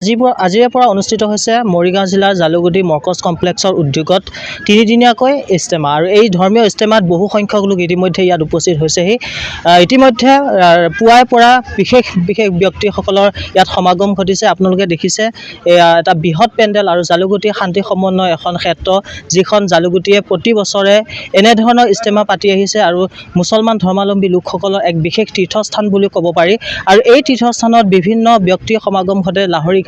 আজিৰে পৰা অনুষ্ঠিত হৈছে মৰিগাঁও জিলাৰ জালুগুটি মৰ্কজ কমপ্লেক্সৰ উদ্যোগত তিনিদিনীয়াকৈ ইজতেমা। আৰু এই ধৰ্মীয় ইজতেমাত বহু সংখ্যক লোক ইতিমধ্যে ইয়াত উপস্থিত হৈছেহি। ইতিমধ্যে পুৱাই পৰা বিশেষ বিশেষ ব্যক্তিসকলৰ ইয়াত সমাগম ঘটিছে। আপোনালোকে দেখিছে এয়া এটা বৃহৎ পেণ্ডেল আৰু জালুগুটি শান্তি সমন্বয় এখন ক্ষেত্ৰ, যিখন জালুগুটিয়ে প্ৰতি বছৰে এনেধৰণৰ ইজতেমা পাতি আহিছে আৰু মুছলমান ধৰ্মাৱলম্বী লোকসকলৰ এক বিশেষ তীৰ্থস্থান বুলি ক'ব পাৰি। আৰু এই তীৰ্থস্থানত বিভিন্ন ব্যক্তিৰ সমাগম ঘটে। লাহৰীঘাট,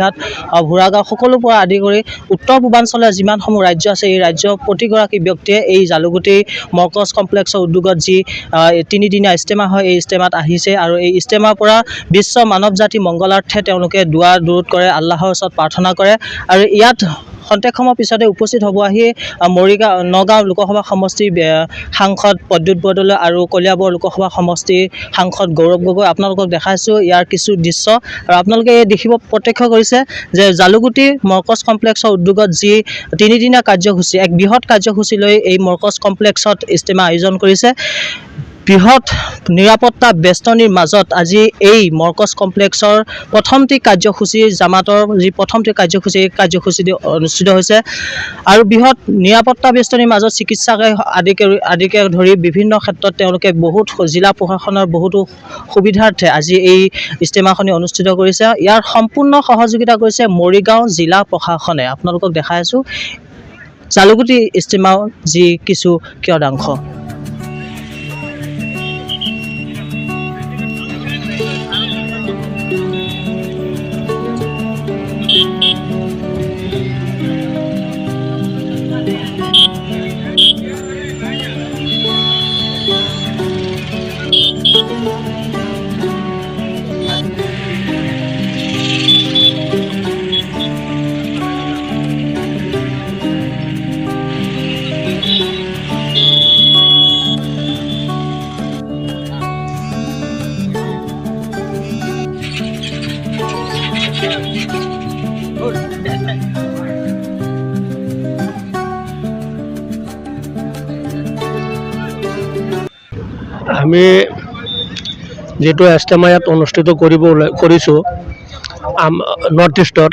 ভোৰাগাঁও সকলো পৰা আদি কৰি উত্তৰ পূৰ্বাঞ্চলৰ যিমানসমূহ ৰাজ্য আছে, এই ৰাজ্যৰ প্ৰতিগৰাকী ব্যক্তিয়ে এই জালুগুটি মৰ্কজ কমপ্লেক্সৰ উদ্যোগত যি তিনিদিনীয়া ইজতেমা হয়, এই ইজতেমাত আহিছে। আৰু এই ইজতেমাৰ পৰা বিশ্ব মানৱ জাতি মংগলাৰ্থে তেওঁলোকে দোৱা দূৰত কৰে, আল্লাহৰ ওচৰত প্ৰাৰ্থনা কৰে। আৰু ইয়াত খন্তেক সময়ৰ পিছতে উপস্থিত হ'ব আহি মৰিগাঁও নগাঁও লোকসভা সমষ্টিৰ সাংসদ প্ৰদ্যুৎ বৰদলৈ আৰু কলিয়াবৰ লোকসভা সমষ্টিৰ সাংসদ গৌৰৱ গগৈ। আপোনালোকক দেখাইছোঁ ইয়াৰ কিছু দৃশ্য। আৰু আপোনালোকে এই দেখিব প্ৰত্যক্ষ কৰিছে যে জালুগুটি মৰ্কজ কমপ্লেক্সৰ উদ্যোগত যি তিনিদিনীয়া কাৰ্যসূচী, এক বৃহৎ কাৰ্যসূচী লৈ এই মৰ্কজ কমপ্লেক্সত ইজতেমা আয়োজন কৰিছে। বৃহৎ নিৰাপত্তা বেষ্টনীৰ মাজত আজি এই মৰ্কজ কমপ্লেক্সৰ প্ৰথমটি কাৰ্যসূচী, জামাতৰ যি প্ৰথমটি কাৰ্যসূচী, এই কাৰ্যসূচীটি অনুষ্ঠিত হৈছে। আৰু বৃহৎ নিৰাপত্তা বেষ্টনীৰ মাজত চিকিৎসাকে আদিকে ধৰি বিভিন্ন ক্ষেত্ৰত তেওঁলোকে বহুত জিলা প্ৰশাসনৰ বহুতো সুবিধাৰ্থে আজি এই ইজতেমাখনি অনুষ্ঠিত কৰিছে। ইয়াৰ সম্পূৰ্ণ সহযোগিতা কৰিছে মৰিগাঁও জিলা প্ৰশাসনে। আপোনালোকক দেখাই আছোঁ জালুগুটি ইজতেমাৰ যি কিছু কিয়দাংশ। আমি যিটো ইজতেমা ইয়াত অনুষ্ঠিত কৰিব কৰিছোঁ নৰ্থ ইষ্টৰ,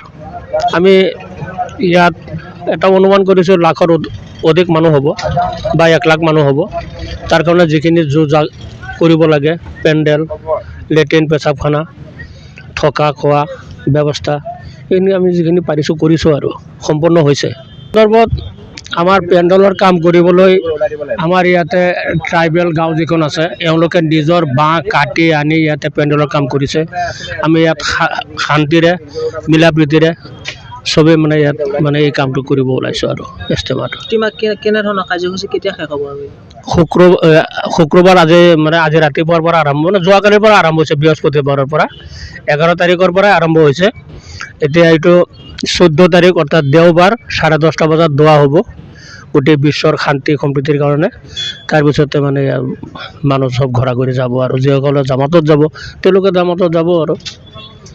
আমি ইয়াত এটা অনুমান কৰিছোঁ লাখৰ অধিক মানুহ হ'ব বা 1 লাখ মানুহ হ'ব। তাৰ কাৰণে যিখিনি যো-জা কৰিব লাগে, পেণ্ডেল, লেট্ৰিন, পেচাবখানা, থকা খোৱা ব্যৱস্থা, এইখিনি আমি যিখিনি পাৰিছোঁ কৰিছোঁ আৰু সম্পূৰ্ণ হৈছে। সন্দৰ্ভত আমাৰ পেণ্ডেলৰ কাম কৰিবলৈ আমাৰ ইয়াতে ট্ৰাইবেল গাঁও যিখন আছে, এওঁলোকে নিজৰ বাঁহ কাটি আনি ইয়াতে পেণ্ডেলৰ কাম কৰিছে। আমি ইয়াত শান্তিৰে মিলা প্ৰীতিৰে চবেই মানে ইয়াত মানে এই কামটো কৰিব ওলাইছোঁ আৰু ইজতেমাটো। কেনেধৰণৰ কাৰ্যসূচী কেতিয়া শেষ হ'ব? আৰু শুক্ৰবাৰ আজি মানে আজি ৰাতিপুৱাৰ পৰা আৰম্ভ, মানে যোৱাকালিৰ পৰা আৰম্ভ হৈছে, বৃহস্পতিবাৰৰ পৰা 11 তাৰিখৰ পৰাই আৰম্ভ হৈছে। এতিয়া এইটো 14 তাৰিখ অৰ্থাৎ দেওবাৰ 10:30 বজাত দোৱা হ'ব গোটেই বিশ্বৰ শান্তি সম্প্ৰীতিৰ কাৰণে। তাৰপিছতে মানে মানুহ চব ঘৰা ঘৰি যাব আৰু যিসকলে জামাতত যাব তেওঁলোকে জামাতত যাব আৰু।